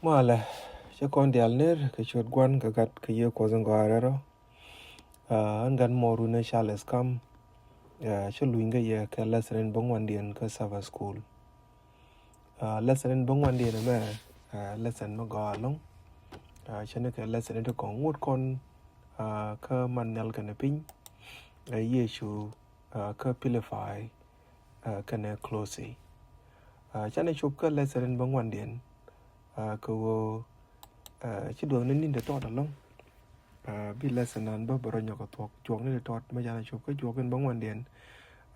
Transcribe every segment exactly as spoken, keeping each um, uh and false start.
Malɛ, cä kɔn diaal ner kɛ ciöt Gua̱n kɛ Gat kɛ Yiëë Kuɔth in gɔaa rɛl rɔ. Aa, ɛn gat mɔ run ɛ Charles Kam. Aa, cä luny kä yɛ kɛ lesson in bä ŋuandiɛn kä Sabbath School. Aa, lesson in bä ŋuandiɛn ɛmɛ, aa, lesson mi gɔaa ɛlɔ̱ŋ. Aa, cä ni kɛ lesson in ti kɔn ŋut kɔn, aa, kä man nhial kɛnɛ piny. Aa, Yecu, aa, kä Pilipai, aa, kɛnɛ Kolosi. Aa, canɛ cop kä lesson in bä ŋuandiɛn, aa, kɛ ɣöö, aa, ci duɔth ni ni̱n ti tɔt ɛlɔ̱ŋ. Aa, bi lesson nan bä bɛ rɔ nyɔk kɛ thuɔ̱k juɔk ni ti tɔt mɛ canɛ cop kä juɔk in bä ŋuandiɛn.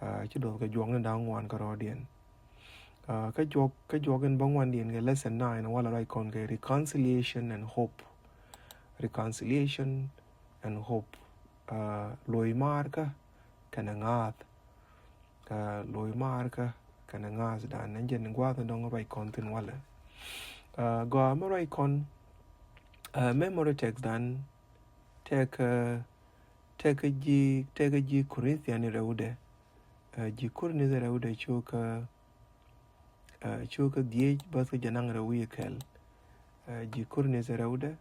Aa, ci duɔth kɛ juɔk ni da̱ŋ ŋuan kärɔɔdiɛn. Aa, kä juɔk, kä juɔk in bä ŋuandiɛn kɛ lesson nine walɛ ruac kɔn kɛ reconciliation and hope. Reconciliation and hope. Aa, lo̱c maarkä kɛnɛ ŋa̱a̱th. Aa, lo̱c maarkä kɛnɛ ŋa̱a̱th dan ɛn jɛn gua̱a̱th in dɔ̱ŋ ruac kɔn thi̱n walɛ. Aa, gɔaa mi ruac kɔn, aa, memory text dan tekɛ, tekɛ ji̱, tekɛ ji̱ Korinthian rɛwdɛ. Aa, ji̱ Korinthian rɛwdɛ cio̱kä, aa, cio̱kä dhieec bäth kä jɛ naŋ rɛw wi̱i̱ kɛl. Aa, ji̱ Korinthian rɛwdɛ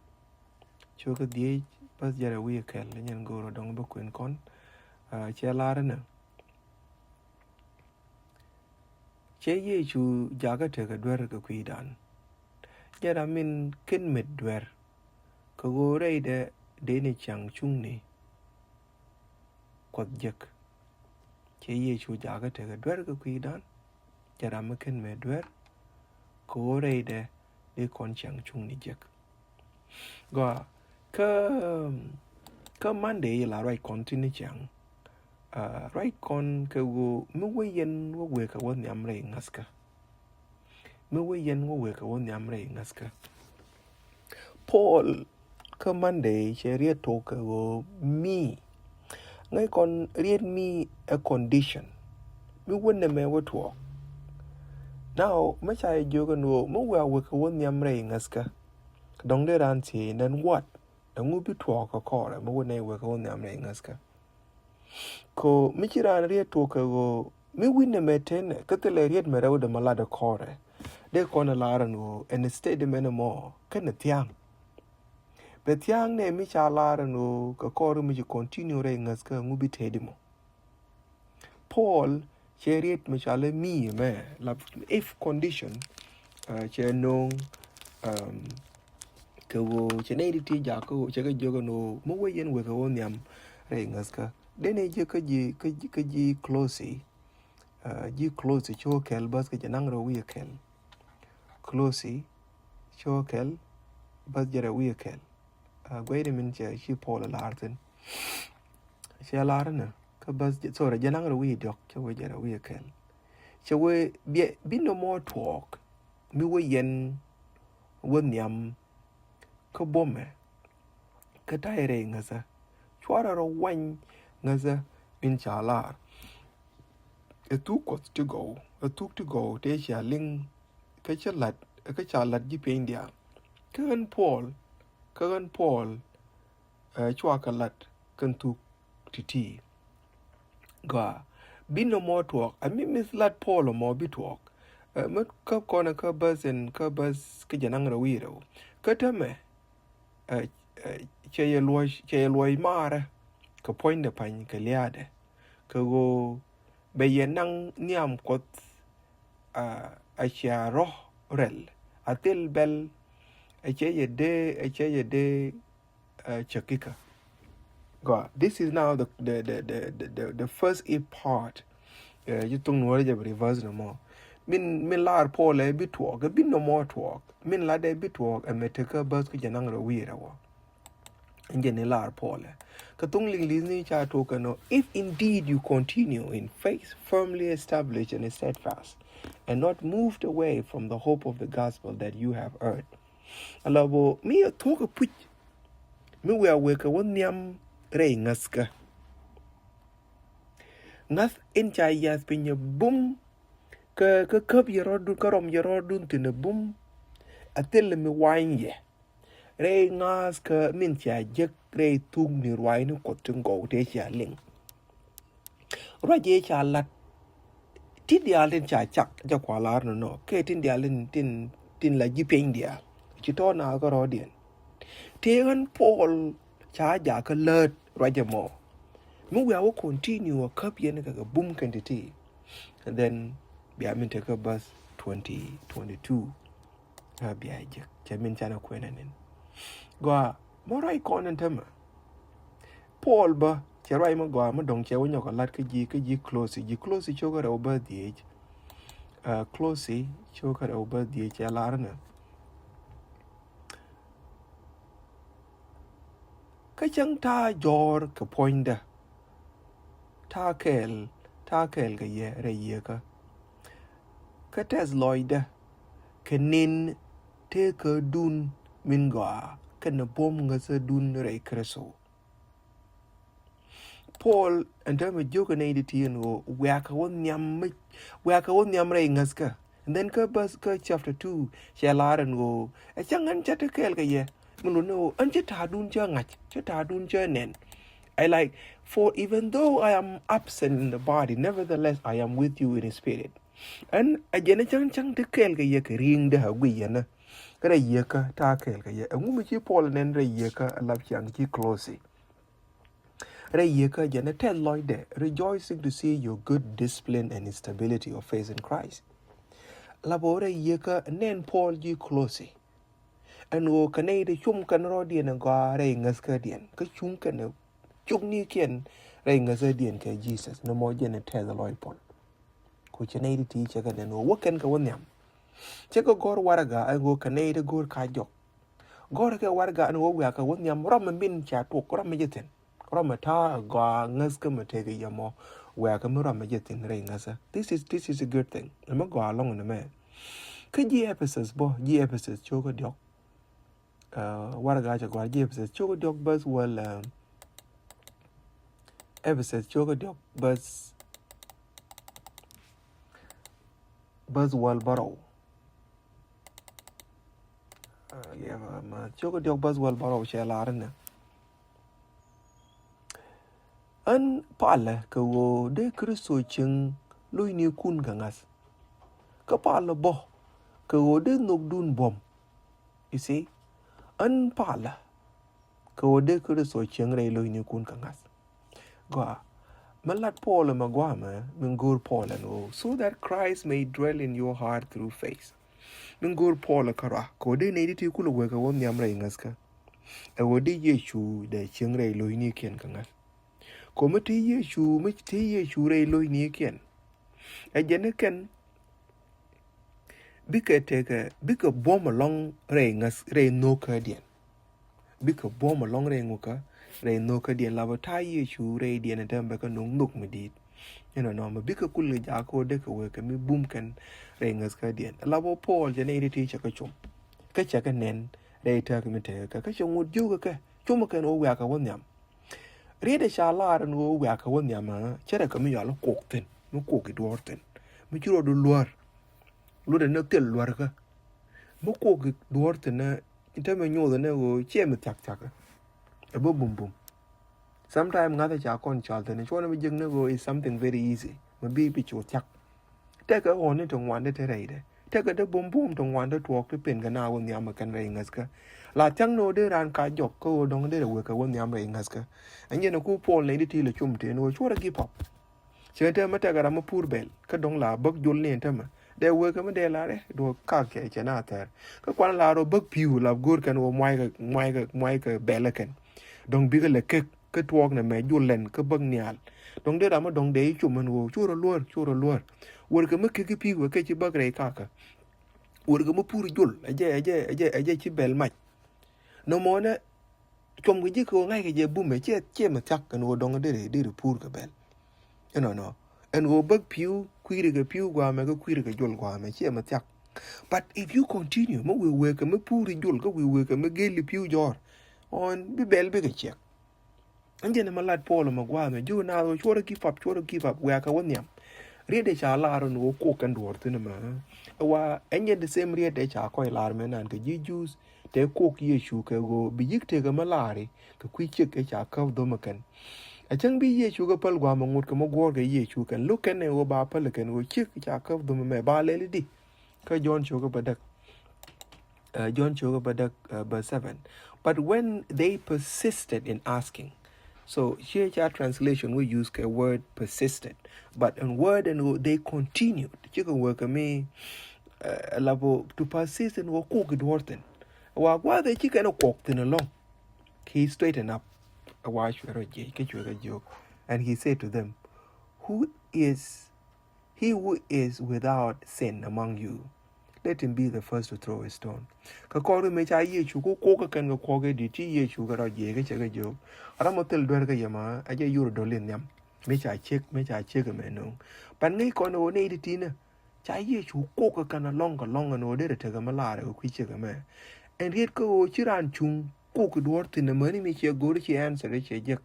cio̱kä dhieec bäth jɛ rɛw wi̱i̱ kɛl. Nyɛn go̱o̱rä dɔ̱ŋ bä kuɛn kɔn. Aa, cɛ lar inɛ. Cɛ Yecu jakä tekɛ duer kɛ kui̱dan. Jɛ ram min ken met duer kɛ ɣöö rɛydɛ dee ni ciaŋ cuŋni Kuɔth jek. Cɛ Yecu jakä tekɛ duer kɛ kui̱dan. Jɛ ram mi ken met duer kɛ ɣöö rɛydɛ dee kɔn ciaŋ cuŋni jek. Gɔaa, kä, kä Monday la ruac kɔn thi̱n ni ciaŋ. Aa, ruac kɔn kɛ ɣöö mi wä yɛn wä wekɛ wä nhiam rɛy ŋäthkä. Mi wä yɛn wä wekɛ wä nhiam rɛy ŋäthkä. Paul kä Monday cɛ riet tok kɛ ɣöö mi. Ŋäc kɔn riet mi ɛ condition. Mi wä nɛmɛ wä tuɔɔk. Now, mi ca yɛ jiök ɛn ɣöö mi wä wekɛ wä nhiam rɛy ŋäthkä. Dɔ̱ŋ dee raan thiec, then what? Ɛŋu bi tuɔɔk kɛ kɔrɛ mi wä nɛ wekɛ wä nhiam rɛy ŋäthkä? Ko mi ci raan riet tuɔɔk kɛ ɣöö mi wi̱n nɛmɛ tenɛ kä thilɛ riet mɛ rɛwdɛ mɛ latdɛ kɔrɛ. Dee kɔn ɛ lar ɛn ɣöö ɛn statement ɛmɔ kɛnɛ thia̱a̱ŋ. Bɛ thia̱a̱ŋ nɛ mi ca lar ɛn ɣöö kɛ kɔr mi ci continue rɛy ŋäthkä, ɛŋu bi tëëdi mɔ? Paul cɛ riet mi cɔalɛ mi mɛ la if condition, aa, cɛ no̱o̱ŋ, um, kɛ ɣöö cɛ nɛy ti ti jakä ɣöö cɛ kɛ jiök ɛn ɣöö mi wä yɛn wekɛ wä nhiam rɛy ŋäthkä. Denɛ ji̱ kä ji̱, kä ji̱, kä ji̱ Kolosi, aa, ji̱ Kolosi cio̱k kɛl bäth kä jɛ naŋ rɛw wi̱i̱ kɛl. Kolosi cio̱k kɛl bäth jɛ rɛw wi̱i̱ kɛl. Aa, guɛy ni min cɛ ci Paul ɛ lar thi̱n. Cɛ lar inɛ kä bäth, sorry, jɛ naŋ rɛw wi̱i̱ diɔ̱k cɛ wee jɛ rɛw wi̱i̱ kɛl. Cɛ wee biɛ bi nɔmɔ tuɔɔk mi wä yɛn wä nhiam kä buɔmɛ kä ta̱yɛ rɛy ŋäthä. Cuarɛ rɔ wany ŋäthä min ca lar. Ɛ thuk Kuɔth ti gɔw, ɛ thuk ti gɔw tëë cia liŋ kä cä lat, kä ca lat ji̱ piɛny diaal. Kä ɣän Paul, kä ɣän Paul, ɛ, cua kɛ lat kɛn thuk ti̱ti̱. Gɔaa, bi nɔmɔ tuɔɔk, ɛ mi mi̱th lat Paul ɛmɔ bi tuɔɔk. Ɛ, mi kä kɔnɛ kä bäth in, kä bäth kä jɛ naŋ rɛw wi̱i̱ rɛw. Kä tämɛ, ɛ, ɛ, cɛ yɛ luɔc, cɛ yɛ luɔc maarä kɛ puɔ̱nydɛ pa̱ny kɛ lia̱a̱dɛ. Kɛ ɣöö bɛ yɛ naŋ nhiam Kuɔth, aa, a cia rɔ rɛl. A thil bɛl, a cɛ yɛ dee, a cɛ yɛ dee, aa, cɛ kikä. Gɔaa, this is now the, the, the first part. Ɛ, ji̱ thuŋ nuɔ̱ɔ̱rä jɛ bi reverse nɔmɔ. Min, min lar Paul ɛ bi tuɔɔk, ɛ bi nɔmɔ tuɔɔk. Min lat ɛ bi tuɔɔk, ɛ mɛ tekä bäth kä jɛ naŋ rɛw wi̱i̱ rɛw wä. Ɛn jɛ ni lar Paul ɛ. Kä thuŋ Liŋli̱th ni ca tuɔɔk ɛnɔ, if indeed you continue in faith, firmly established and steadfast, and not moved away from the hope of the gospel that you have heard. Ala bo, mi ɛ thuɔ̱k ɛ puc. Mi wia wekɛ wä nhiam rɛy ŋäthkä. Ŋa̱th in ca yiath piny ɛ bum. Kä, kä käp yɛ rɔɔdun, kä rɔm yɛ rɔɔdun thi̱n ɛ bum. A thil mi wany yɛ rɛy ŋa̱a̱th kä min cia jek rɛy thuk ni ruac ni Kuɔth ti gɔw tëë cia liŋ. Ruac yɛ ca lat ti diaal tin ca cak jɛ kua lar nɔnɔ kɛ tin diaal tin, tin, tin la ji̱ piɛny diaal. ci tɔ̱ naath kärɔ̱diɛn. Tëë ɣän Puɔl ca jakä läät ruac ɛmɔ mi wiaa wä continue a käp yɛn kɛ kɛ bum kɛn ti̱ti̱. And then bia min tekä verse twenty, twenty-two. A bia jek cɛ min canɛ kuɛn ɛn in. Gɔaa mɔ ruac kɔn ɛn tämɛ. Puɔl bä cɛ ruac mi gɔaa mi dɔ̱ŋ cɛ wä nyɔk a lat kä ji̱, kä ji̱ Kolosi, ji̱ Kolosi cio̱kä rɛw bä dhiec. Kolosi cio̱kä rɛw bä dhiec cɛ lar nɛ. Kä cäŋ ta̱a̱ jɔ̱ɔ̱r kɛ puɔ̱nydä, ta̱a̱ kɛɛl, ta̱a̱ kɛɛl kɛ yɛ rɛy yieekä. Kä tɛth lɔcdä kɛ nin tëëkädun min gɔaa kɛnɛ buɔ̱m ŋäthädun rɛy Kritho. Puɔl ɛn täämɛ jiök ɛ nɛy ti ti ɛn ɣöö wiakɛ wä nhiam mi, wiakɛ wä nhiam rɛy ŋäthkä. And then kä verse, kä chapter two cɛ lar ɛn ɣöö ɛ cäŋ ɣän cä te kɛɛl kɛ yɛ. Mi lot ni ɣöö ɣän cä ta̱a̱dun cä ŋa̱c, cä ta̱a̱dun cä nɛn. I like, for even though I am absent in the body, nevertheless I am with you in spirit. Ɛn ɛ jɛn ɛ cäŋ, cäŋ te kɛɛl kɛ yɛ kɛ ri̱i̱ŋdä a guic yɛn ɛ. Kä rɛy yieekä ta̱a̱ kɛɛl kɛ yɛ. Ɛŋu mi ci Puɔl nɛn rɛy yieekä ɛ lap ciaŋ ci Kolosi? Rɛy yieekä jɛn ɛ tɛth lɔcdɛ, rejoicing to see your good discipline and stability of faith in Christ. Lapɔ rɛy yieekä nɛn Puɔl ji̱ Kolosi. Ɛn ɣöö kɛ nɛy ti cum kɛn rɔ̱diɛn ɛ gɔaa rɛy ŋäthkädiɛn. Kä cuŋ kɛn ɛ cuk nikiɛn rɛy ŋäthädiɛn kɛ Jesus. Nɔmɔ jɛn ɛ tɛth lɔc Puɔl. Ku cɛ nɛy ti ti cɛ kɛ nɛn ɣöö wä kɛn kɛ wä nhiam. Cɛ kɛ gɔ̱r warɛga ɛn ɣöö kɛ nɛy ti go̱o̱r ka jɔk. Gɔ̱r kɛ warɛga ɛn ɣöö wiakɛ wä nhiam ram mi min ca tuɔk ram mi jɛ thi̱n. Ram mi ta̱a̱ gɔaa ŋäthkä mi tëëkɛ yɛ mɔ wiakɛ mi ram mi jɛ thi̱n rɛy ŋäthä. This is, this is a good thing. Ɛmɛ gɔaa lɔ̱ŋ ni mɛ. Kä ji̱ Ephesus bä, ji̱ Ephesus cio̱kä diɔ̱k. Warɛga cɛ gɔaa ji̱ Ephesus cio̱kä diɔ̱k verse wäl, Ephesus cio̱kä diɔ̱k verse, verse wäl bärɔw. Cio̱kä diɔ̱k verse wäl bärɔw cɛ lar inɛ. Ɣän palä kɛ ɣöö dee Kritho cieŋ lo̱cnikun kɛ ŋa̱th. Kä palä bä kɛ ɣöö dee nhökdun buɔ̱m. You see? Ɣän palä kɛ ɣöö dee Kritho cieŋ rɛy lo̱cnikun kɛ ŋa̱th. Gɔaa. Mi lat Puɔl ɛmɛ gɔaa mɛ, min go̱o̱r Puɔl ɛn ɣöö, so that Christ may dwell in your heart through faith. Min go̱o̱r Puɔl ɛ kärɔa kɛ ɣöö dee nɛy ti ti kulɛ wekɛ wä nhiam rɛy ŋäthkä. Ɛ ɣöö dee Yecu dee cieŋ rɛy lo̱cnikiɛn kɛ ŋa̱th. Kɛ ɣöö mi te Yecu, mi te Yecu rɛy lo̱cnikiɛn, ɛ jɛn ni kɛn bikɛ tekɛ, bikɛ buɔ̱m ɛlɔ̱ŋ rɛy ŋäth, rɛy nhökädiɛn. Bikɛ buɔ̱m ɛlɔ̱ŋ rɛy ŋukä, rɛy nhökädiɛn. Lapɔ ta̱a̱ Yecu rɛydiɛn ɛ tɛm bɛ kɛ no̱ŋ nhök mi di̱i̱t. Inɔnɔ mɛ bikɛ kul kɛ jakä ɣöö dee kɛ wekɛ mi bum kɛn rɛy ŋäthkädiɛn. Lapɔ Puɔl cɛ nɛy ti ti cɛ kɛ cum. Kä cɛ kɛ nɛn rɛy tääk mi tekɛ kɛ, kä cɛ ŋot jiökɛ kɛ, cumɛ kɛn ɣöö wiakɛ wä nhiam. Riet ɛ ca lar ɛn ɣöö wiakɛ wä nhiam, cɛ rɛ kɛ mi yɔal kok thi̱n, mi kok i̱ duɔ̱ɔ̱r thi̱n, mi ci rɔɔdu luär. Luɔtdɛ ni thil luärkä. Mi kok i̱ duɔ̱ɔ̱r thi̱n, in te mi nyoth ni ɣöö ciɛ mi thia̱k thia̱k. Ɛ bä bum bum. Sometime ŋa̱th ɛ ca kɔn cɔal thi̱n, cuɔn mi jiäk ni ɣöö is something very easy. Mi bi bi cu thia̱k. Tekɛ ɣɔ̱ni ti ŋuan ti te rɛydɛ. Tekɛ dee bum bum ti ŋuan ti tuɔɔk ti pen kɛ na wä nhiam kɛn rɛy ŋäthkä. La thia̱ŋ ni ɣöö dee raan ka jɔk kä ɣöö dɔ̱ŋ dee rɛ wek kɛ wä nhiam rɛy ŋäthkä. Ɛn jɛn ɛ ku Puɔl nɛy ti ti lɛ cum tëë ni ɣöö cuɔrɛ give up. Cɛ tɛmɛ tekɛ ram mi pur bɛl kä dɔ̱ŋ la bäk jol ni tɛmɛ. Dee wek kɛ mi dee la rɛ duɔ kak cɛ cɛ na thɛr. Kä kuan la rɔ bäk pi̱u la go̱o̱r kɛn ɣöö muaykɛ, muaykɛ, muaykɛ bɛl kɛn. Dɔ̱ŋ bikɛ lɛ kek. Kä tuɔɔk nɛ mɛ jul lɛn kä bäk nhial. Dɔ̱ŋ dee ram mi dɔ̱ŋ dee i̱ cum ɛn ɣöö cu rɔ luär, cu rɔ luär. Wärkɛ mi kek i̱ pi̱i̱k wä kɛ ci bäk rɛy kakä. Wärkɛ mi pur jul ɛ jɛ, ɛ jɛ, ɛ jɛ, ɛ jɛ ci bɛl mac. Nɔmɔ nɛ cuɔm kɛ ji̱ kɛ ɣöö ŋa̱ckɛ jɛ bumɛ ciɛ, ciɛ mi thia̱k ɛn ɣöö dɔ̱ŋ dee rɛ, dee rɛ pur kɛ bɛl. Inɔnɔ ɛn ɣöö bäk pi̱u kui̱rɛ kɛ pi̱u gua̱a̱mɛ kä kui̱rɛ kɛ jul gua̱a̱mɛ ciɛ mi thia̱k. But if you continue mi wëë wëë kɛ mi pur i̱ jul kä wëë wëë kɛ mi gel i̱ pi̱u jɔ̱ɔ̱r, ɣɔn bi bɛl bikɛ ciɛk. Ɛn jɛn ɛmɛ lat Puɔl ɛmɛ gua̱a̱th ɛmɛ jiök naath ɣöö cuɔrɛ give up, cuɔrɛ give up, wiakɛ wä nhiam. Riet ɛ ca lar ɛn ɣöö kok kɛn duɔ̱ɔ̱r thi̱n ɛmɛ. Ɛ wa ɛn jɛn the same riet ɛ ca kɔc lar mɛ nan kɛ ji̱ Juudh tɛ kok Yecu kɛ ɣöö bi yi̱k tekɛ mi laari kɛ kui̱ ciek ɛ ca käp dhom ɛ kɛn. Ɛ cäŋ bi Yecu kɛ päl gua̱a̱mɛ ŋot kɛ mi guɔ̱ɔ̱r kɛ Yecu kɛn lo̱k kɛn ɛ ɣöö ba päl ɛ kɛn ɣöö ciek ɛ ca käp dhom ɛmɛ ba lɛl i̱di. Kä Jɔ̱ɔ̱n cio̱kä bädäk. Uh, John cio̱kä bädäk, uh, verse seven. But when they persisted in asking, so here ca translation we use kɛ word persisted, but in word ɛn ɣöö they continued. Cikɛ wee kɛ mi, uh, la bä to persist ɛn ɣöö kok kɛ duɔ̱ɔ̱r thi̱n. Wa gua̱a̱th ɛ cikɛ ni kok thi̱n ɛlɔ̱ŋ. He straightened up. Wa cuɛ rɔ jiɛc kä cuɛ kɛ jiök. And he said to them, "Who is he who is without sin among you, let him be the first to throw a stone." Kɛ kɔr mi ca Yecu ku kok kɛ kɛn kɛ kuɔk ɛ di̱t ci Yecu kɛ rɔ jiɛc kɛ cɛ kɛ jiök. Ram mɔ thil duer kɛ yɛ ma a jɛ yur dol in nhiam. Mi ca ciek, mi ca ciek mɛ no̱o̱ŋ. But ŋäc kɔn ɛ wä nɛy ti tinä. Ca Yecu kok kɛ kɛn alɔŋ kɛ lɔŋ ɛn ɣöö derɛ tekɛ mi laarɛ kɛ kui̱ ciek ɛmɛ. Ɛn riet kä ɣöö ci raan cuŋ kok kɛ duɔ̱ɔ̱r thi̱n ɛmäni mi ciɛ go̱r ci answer ci jek.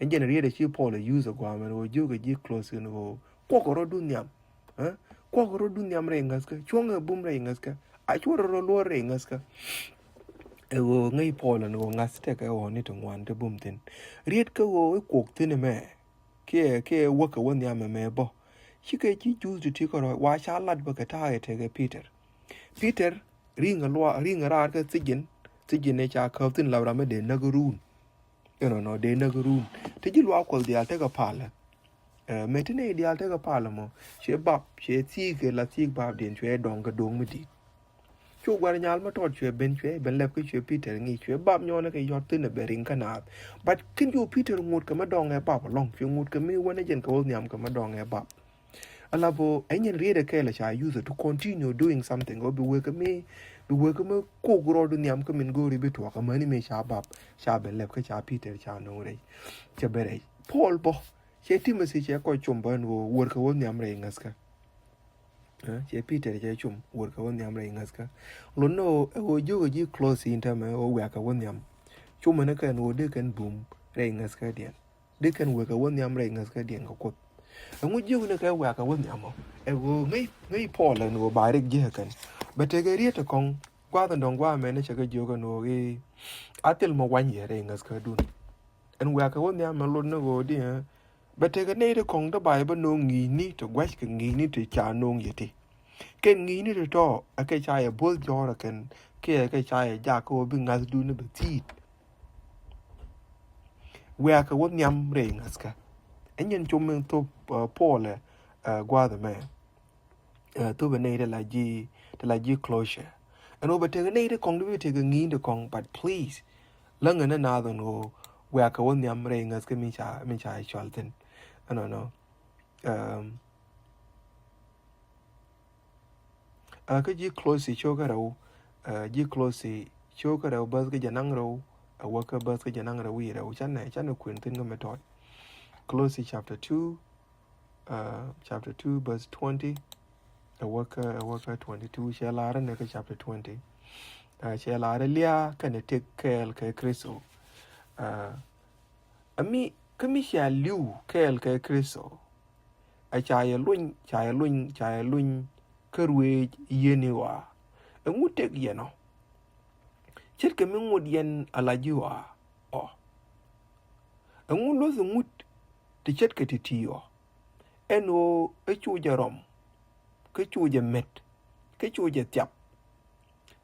Ɛn jɛn riet ɛ ci Paul ɛ use ɛ gua̱a̱mɛn ɣöö jiök ɛ ji̱ close in ɣöö kuɔk rɔ̱du nhiam. Eh? Kuɔk rɔ̱du nhiam rɛy ŋäthkä. Cuɔ̱ŋ ɛ bum rɛy ŋäthkä. A cuɔr rɔ luɔr rɛy ŋäthkä. Ɛ ɣöö ŋäc Paul ɛn ɣöö ŋa̱th tekɛ ɣɔ̱ni ti ŋuan ti bum thi̱n. Riet kä ɣöö i̱ kuɔk thi̱n ɛmɛ. Kiɛ, kiɛ wäkɛ wä nhiam ɛmɛ bä. Cikɛ ci Juudh ti ti kärɔ̱ wa ca lat bä kɛ ta̱a̱ ɛ tekɛ Peter. Peter ri̱ŋ ɛ luaak, ri̱ŋ ɛ raar kä thijin. Thijin ɛ ca käp thi̱n la ram mi dee näk run. Ɛnɔnɔ dee näk run. Ti ji̱ luaak Kuɔth diaal tekɛ palä. Ɛ, mëë ti nɛy diaal tekɛ palä mɔ. Cuɛ bap, cuɛ thi̱i̱k kɛ la thi̱i̱k bapdiɛn cuɛ dɔ̱ŋ kɛ do̱ŋ mi di̱i̱t. Cu gua̱r nyal mi tɔt cuɛ ben, cuɛ ben lɛp kä cuɛ Peter ŋi̱i̱c, cuɛ bap nyɔnɛ kɛ yɔt thi̱n ɛ bɛ riŋ kä naath. But kin cu Peter ŋut kɛ mi dɔŋ ɛ bap ɛlɔ̱ŋ, cuɛ ŋut kɛ mi wänɛ jɛn kɛ wä nhiam kɛ mi dɔŋ ɛ bap. Ala bä ɛ nyɛn riet ɛ kɛɛl ɛ ca use to continue doing something, ɔ bi wek kɛ mi, bi wek kɛ mi kok rɔɔdu nhiam kä min go̱o̱ri bi tuɔk, amäni mi ca bap, ca ben lɛp kä ca Peter ca no̱o̱ŋ rɛy, cɛ ben rɛy. Paul bä, cɛ Timothy cɛ kɔc com bä ɛn ɣöö wär kɛ wä nhiam rɛy ŋäthkä. Eh, cɛ Peter cɛ cum wär kɛ wä nhiam rɛy ŋäthkä. Lot ni ɣöö, ɛ ɣöö jiök ɛ ji̱ close in täämɛ ɣöö wiak kɛ wä nhiam. Cum ɛn kɛn ɣöö dee kɛn bum rɛy ŋäthkädiɛn. Dee kɛn wek kɛ wä nhiam rɛy ŋäthkädiɛn kɛ Kuoth. Ɛŋu jiök ni kɛ wiak kɛ wä nhiam ɔ? Ɛ ɣöö ŋäc, ŋäc Paul ɛn ɣöö ba rik ji̱ ɛ kɛn. Bɛ tekɛ riet ɛ kɔŋ gua̱a̱th ɛn dɔ̱ŋ gua̱a̱ mɛn ni cɛ kɛ jiök ɛn ɣöö i̱ a thil mɔ wany yɛ rɛy ŋäthkädun. Ɛn wiak kɛ wä nhiam ɛn lot ni ɣöö di, eh, bɛ tekɛ nɛy ti kɔ̱ŋ ti bay bä no̱o̱ŋ ŋi̱i̱cni ti gua̱c kɛ ŋi̱i̱cni ti ca no̱o̱ŋ yɛ ti. Kɛ ŋi̱i̱cni ti tɔ̱ ɛ kɛ ca yɛ bo̱o̱th jɔ̱ɔ̱r ɛ kɛn kiɛ kɛ ca yɛ jak kä wä bi ŋa̱thduni bɛ thi̱i̱t. Wiak kɛ wä nhiam rɛy ŋa̱thkä. Ɛ nyɛn com min thop, eh, Paul, eh, eh, gua̱a̱th ɛmɛ. Eh, thop ɛ nɛy ti la ji̱, ti la ji̱ closure. Ɛn ɣöö bɛ tekɛ nɛy ti kɔ̱ŋ ti bi tekɛ ŋi̱i̱c ti kɔ̱ŋ, but please. Läŋɛ ni naath ɛn ɣöö wiak kɛ wä nhiam rɛy ŋäthkä mi ca, mi ca cɔal thi̱n. Ɛnɔnɔ. Um, uh, kä ji̱ Kolosi cio̱kä rɛw, uh, ji̱ Kolosi cio̱kä rɛw bäth kä jɛ naŋ rɛw, a wä kä bäth kä jɛ naŋ rɛw wi̱i̱ rɛw. Canɛ, canɛ kuën thi̱n kä mi tɔt. Kolosi chapter two, uh, chapter two verse twenty. A wä kä, a wä kä twenty-two, cɛ lar ni kä chapter twenty. Uh, cɛ lar lia̱a̱ kɛnɛ tëk kɛɛl kɛ Kritho. Uh, ami, kä mi cia li̱w kɛɛl kɛ Kritho. A ca yɛ luny, ca yɛ luny, ca yɛ luny kä ruëëc yieni ɣɔaa. Ɛŋu tëk yɛn ɔ? Ce̱tkɛ mi ŋot yɛn a la ji̱ ɣɔaa ɔ. Ɛŋu luɔth ŋut ti ce̱tkɛ ti̱ti̱ ɔ? Ɛn ɣöö ɛ cu jɛ rɔm, kä cu jɛ met, kä cu jɛ thiap.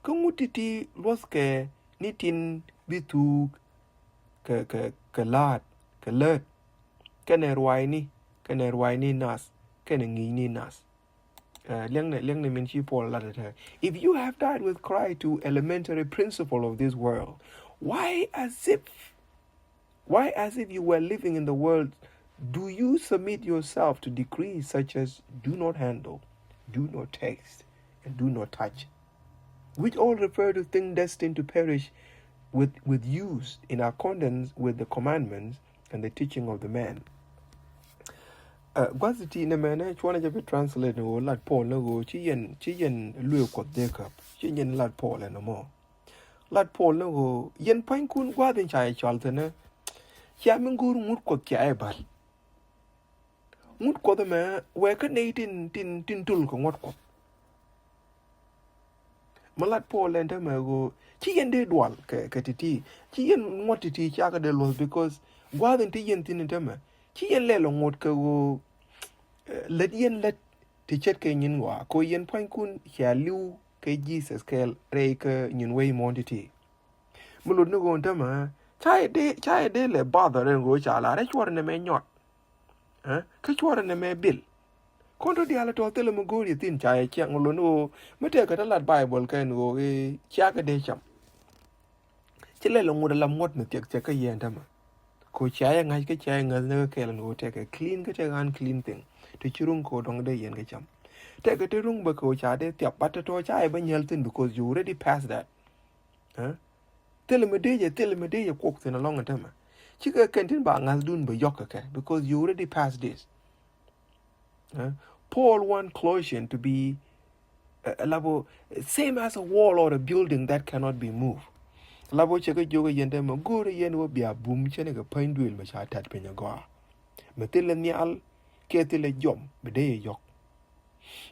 Kä ŋut ti̱ti̱ luɔ̱thkɛ ni tin bi thuuk kɛ, kɛ, kɛ la̱a̱t, kɛ läät, kɛnɛ ruaacni, kɛnɛ ruaacni nath, kɛnɛ ŋi̱i̱cni nath. Uh, liɛŋnɛ, liɛŋnɛ min ci Paul lat ɛ tɛ. If you have died with Christ to elementary principle of this world, why as if Why, as if you were living in the world, do you submit yourself to decrees such as do not handle, do not taste, and do not touch, which all refer to things destined to perish with, with use in accordance with the commandments and the teaching of the man? Uh, gua̱th ti nɛ mɛnɛ cuɔnɛ jɛ bi translate ni ɣöö lat Paul ni ɣöö ci yɛn, ci yɛn luee Kuɔth Jacob, ci yɛn lat Paul ɛn ɛmɔ. Lat Paul ni ɣöö yɛn pua̱nykun gua̱a̱th in ca yɛ cɔal thi̱n ɛ, cia mi go̱o̱r ŋut Kuɔth cia yɛ bal. Ŋut Kuɔth ɛmɛ wɛɛkä nɛy tin, tin, tin tul kɛ ŋuɔ̱t Kuɔth. Mi lat Paul ɛn täämɛ ɣöö ci yɛn dee dual kɛ, kɛ ti̱ti̱, ci yɛn ŋuɔ̱t ti̱ti̱ cakɛ dee luɔ̱th, because gua̱a̱th in te yɛn thi̱n ɛn täämɛ ci yɛn lɛl ɛ ŋot kɛ ɣöö, eh, lät yɛn lät ti ce̱tkɛ nyin ɣɔaa, kɛ ɣöö yɛn pua̱nykun cia li̱w kɛ Jesus kɛɛl rɛy kä nyin wec muɔ̱ɔ̱n ti̱ti̱. Mi lot ni ɣöö tämɛ ca yɛ dee, ca yɛ dee lɛ bother ɛn ɣöö ca lar ɛ cuɔr nɛmɛ nyɔt. Kä cuɔr nɛmɛ bil. Kɔn tɔ diaal tɔ thilɛ mi go̱o̱r yɛ thi̱n ca yɛ ciaŋ lot ni ɣöö mi tëëkɛ tɔ lat Bible kɛn ɣöö i̱ cia kɛ dee cam. Ci lɛl ŋut ala ŋuɔ̱t mi thiɛk thiɛk kä yɛn tämɛ. Ko cia yɛ ŋa̱c kä cia yɛ ŋäth ni kä kɛɛl ni ɣöö tɛkɛ clean kä tɛkɛ unclean thing. Ti ci ruŋ ko dɔŋ dee yɛn kä cam. Tɛkɛ ti ruŋ bä ko ca dee thiap, but ti tɔ ca yɛ bä nyäl thi̱n because you already passed that. Huh? Thilɛ mi dee jɛ, thilɛ mi dee jɛ kuɔk thi̱n alɔŋ tämɛ. Cikɛ kɛn tin ba ŋa̱thdun bä yɔk kɛ kɛ because you already passed this. Huh? Paul want Colossians to be, uh, labo, same as a wall or a building that cannot be moved. Labo cɛ kɛ jiök ɛ yɛn tämɛ go̱o̱rɛ yɛn wä bia bum cɛn kɛ päny duëël mɛ ca tɛt piny agɔaa. Mɛ thilɛ nhial kiɛ thilɛ jiɔm bɛ dee yɛ yɔk.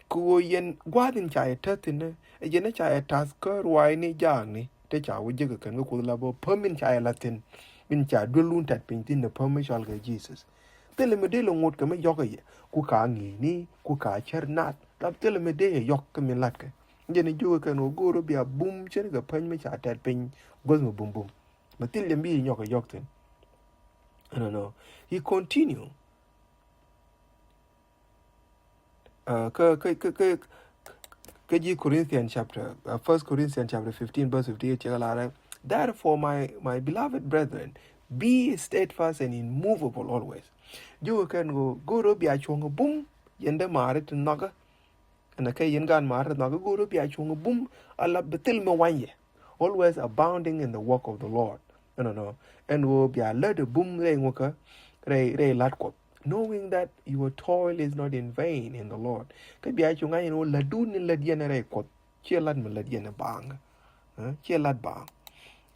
Kɛ ɣöö yɛn gua̱a̱th in ca yɛ täth thi̱n ɛ, ɛ jɛn ɛ ca yɛ ta̱th kä ruaacni jaakni te ca wä jek kɛ kɛn kä Kuoth la bä päm in ca yɛ la̱th thi̱n, in ca duel wun tɛt piny thi̱n ɛ päm mi cɔal kɛ Jesus. Thilɛ mi dee lɛ ŋot kɛ mi yɔk ɛ yɛ, ku ka ŋi̱i̱cni, ku ka cär nath, la thilɛ mi dee yɛ yɔk kɛ mi la̱tkɛ. Jɛn ɛ jiök kɛ kɛn ɣöö go̱o̱r ɣä bia bum cɛn kɛ päny mi ca tɛt piny guäth mi bumbum. Mɛ thil jɛ mi yɛ nyɔk ɛ yɔk thi̱n. Ɛnɔnɔ. He continue. Uh, kä, kä, kä, kä, kä ji̱ Corinthian chapter, uh, First Corinthians chapter fifteen, verse fifty-eight, cɛ kɛ lar ɛ, "Therefore, my, my beloved brethren, be steadfast and immovable always." Jiök kɛn ɣöö go̱o̱r ɣä bia cuɔ̱ŋ ɛ bum, yɛn dämaari ti nhɔkä. Ɛn ɛ kɛ yɛn gaat maari ti nhɔkä go̱o̱r ɣä bia cuɔ̱ŋ ɛ bum, ala bi thil mi wanyɛ. Always abounding in the work of the Lord. Ɛnɔnɔ. Ɛn ɣöö bia lät ɛ bum rɛy ŋukä, rɛy, rɛy la̱t Kuɔth. Knowing that your toil is not in vain in the Lord. Kä bia cu ŋa̱c ɛn ɣöö lätdun ni lät yɛn rɛy Kuɔth ciɛ la̱t mi lät yɛn baaŋ. Eh, ciɛ la̱t baaŋ.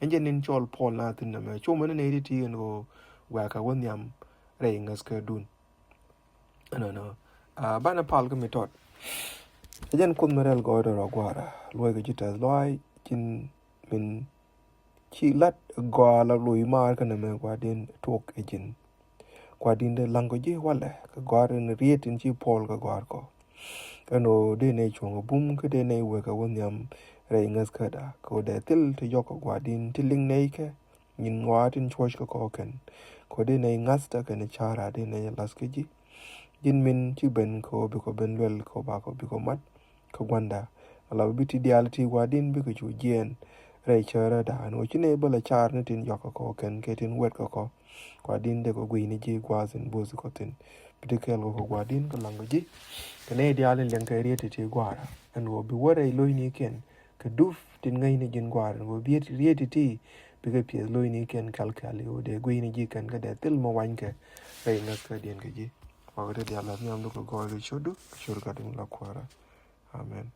Ɛn jɛ nin cɔl Paul na thi̱n nɛmɛ. Cu mɛn ni nɛy ti ti ɛn ɣöö wɛ̈ɛ̈kä wä nhiam rɛy ŋäthkädun. Ɛnɔnɔ. Ah, banɛ pal kä mi tɔt. Ɛ jɛn Kuoth mi rɛl gɔɔydɛ rɔ gua̱a̱ra. Luɔ̱c kɛ ji̱ tɛth lɔaac ji̱n min ci lat gɔaa la loc maar kä nɛmɛ gua̱a̱r din tuɔk ɛ ji̱n. Gua̱a̱r din dee laŋ kɔ ji̱ walɛ kɛ gɔ̱a̱r in riet in ci Paul kɛ gɔ̱a̱r kɔ. Ɛn ɣöö dee nɛy cuɔ̱ŋ ɛ bum kä dee nɛy wekɛ wä nhiam rɛy ŋäthkäda kɛ ɣöö dee thil ti yɔk kɛ gua̱a̱r din ti liŋ nɛy kɛ nyin ŋɔaa tin cuɔ̱c kɛ kɔ kɛn. Kɛ ɣöö dee nɛy ŋa̱thda kɛn ca̱ra dee nɛy lath kä ji̱. Ji̱n min ci ben kɛ ɣöö bikɔ ben luɛl kɛ ɣöö bakɔ bikɔ mat kä gua̱nda. Ala bi ti diaal ti gua̱a̱r din bikɛ cu jiɛɛn rɛy cäräda ɛn ɣöö ci nɛy bä la car ni tin yɔk kɛ kɔ kɛn kɛ tin wɛt kɛ kɔ. Gua̱a̱r din dee kɔ gui̱ni ji̱ gua̱a̱th in bo̱o̱thi kɔ thi̱n. Bi ti kɛɛl kɔ kɛ gua̱a̱r din kɛ laŋ kɔ ji̱. Kɛ nɛy diaal in liɛŋ kɛ riet ti ti gua̱a̱ra ɛn ɣöö bi wä rɛy lo̱cnikiɛn kɛ dup tin ŋäcni ji̱n gua̱a̱r ɛn ɣöö bi riet ti ti bikɛ piɛth lo̱cnikiɛn kɛl kɛl i̱ ɣöö dee gui̱ni ji̱ kɛn kä dee thil mi wanykɛ rɛy ŋäthkädiɛn kɛ ji̱. Wakɛ ti diaal la nhiam luk kɛ gɔɔy kɛ ciötdu kɛ ciöt Gatdu in la Kuäärä. Amen.